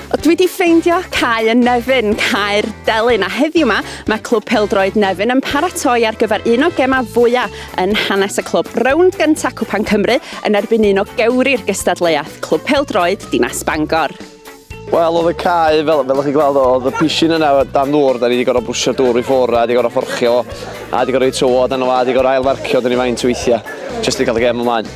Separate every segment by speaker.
Speaker 1: Dwi 'di ffeindio cae yn Nefyn, Cae'r Delyn, a heddiw 'ma mae Clwb Pêl-droed Nefyn yn paratoi ar gyfer un o gemau fwya yn hanes y clwb, rownd gynta Cwpan Cymru yn erbyn un o gewri'r gystadleuaeth, Clwb Pêl-droed Dinas Bangor.
Speaker 2: Wel, oedd y cae, fel, fel ych chi'n gweld, oedd y pishin yna dan ddŵr, da ni wedi gorfod brwsio'r dŵr i ffwrdd, a wedi gorfod fforchio fo, a wedi gorfod tywod arno fo, a wedi gorfod ailfarcio, dyn ni faint weithiau, jyst i gael y gem ymlaen.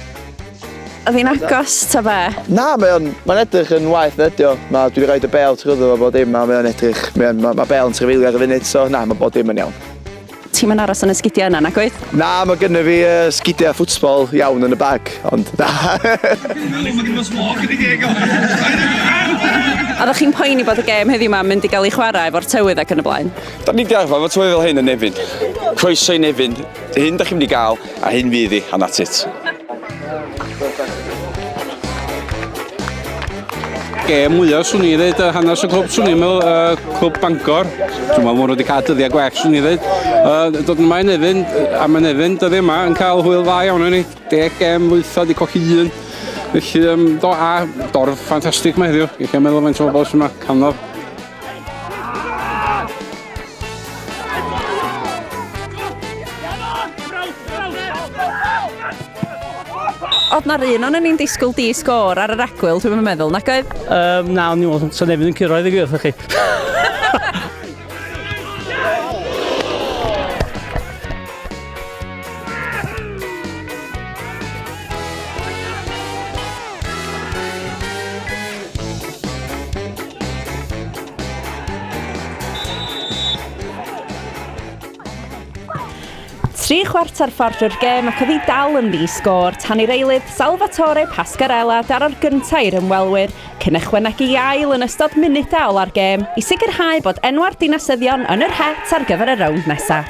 Speaker 1: Oedd hi'n agos ta be?
Speaker 2: Na, mae o'n mae'n edrych yn waeth na ydi o. Ma' dwi 'di roid y bêl trwyddo fo bob dim a mae o'n edrych mae o'n ma' ma' bêl yn trafeilio ar y funud so na ma' bob dim yn iawn.
Speaker 1: Ti'm yn aros yn y sgidia yna nag wyt?
Speaker 2: Na, ma' gynno fi yy sgidia ffwtbol iawn yn y bag ond na.
Speaker 1: Oeddech chi'n poeni bod y gêm heddiw 'ma yn mynd i gael ei chwarae efo'r tywydd ac yn y blaen?
Speaker 3: Da ni 'di arfer efo tywydd fel hyn yn Nefyn. Croeso i Nefyn. Hyn da chi'n mynd i gael a hyn fydd hi and that's it.
Speaker 4: Gêm mwyaf swn i'n dweud, hanes y clwb swn i'n meddwl, uh, clwb Bangor. Dwi'n meddwl maen nhw wedi cael dyddiau gwell swn i'n dweud. Uh, dod yma i Nefyn, a mae Nefyn dyddiau yma yn cael hwyl dda iawn yn ni. Deg gêm lwytho, wedi colli un. Felly, um, do, a dorf ffantastig mae heddiw. I chi'n meddwl faint o bobl sy'n yma, canodd.
Speaker 1: Oedd na'r un o'n ni'n disgwyl di sgôr ar yr egwyl, dwi'n meddwl, nac oedd?
Speaker 5: Um, na, o'n i'n meddwl, sa'n nefyn yn curo i gwir, chi.
Speaker 1: Tri chwarter ffordd drwy'r gêm ac oedd hi dal yn ddi sgôr tan i'r eilydd Salvatore Pascarella daro'r gyntaf i'r ymwelwyr cyn ychwanegu ail yn ystod munudau ola'r gêm i sicrhau bod enwau'r dinasyddion yn yr het ar gyfer y rownd nesaf.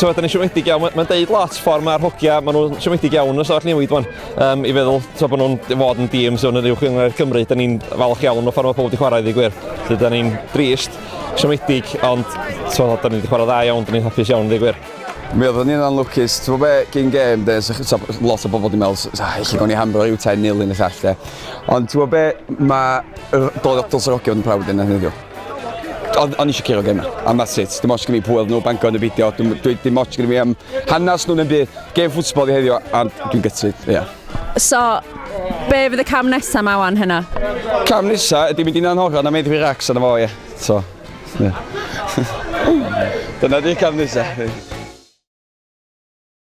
Speaker 2: T'mod, da ni'n siomedig iawn, mae'n deud lot ffordd mae'r hogia, maen nhw'n siomedig iawn yn y stafell newid wan. Um, i feddwl so, bod nhw'n fod yn dîm sydd yn uwch gynghrair Cymru, da ni'n falch iawn o ffordd mae pobl wedi chwarae i ddweud gwir. Felly, da ni'n drist, siomedig, ond so, da ni wedi chwarae dda iawn, da ni'n hapus iawn i ddweud gwir.
Speaker 3: Mi oeddwn ni'n anlwcus, ti'n gwybod be, cyn gêm, de, so, lot o bobl wedi meddwl, ella gawn ni hamro ryw 10-0 un y llall, de. Ond ti'n gwybod be, mae dylse hogia fod yn proud yna heddiw. O'n i eisiau curo gêm 'na, and that's it. Dim ots gen i pwy oedd nhw, Bangor neu beidio, dim ots gen i am hanes nhw neu'm byd. Gêm ffwtbol i heddiw, a dwi'n gutted, ie. Yeah.
Speaker 1: So, be fydd y cam nesaf ma wan hynna?
Speaker 3: Cam nesa ydy mynd i Nanhoron a meddwi racs arno fo, ie. So, ie. Dyna di'r cam nesa.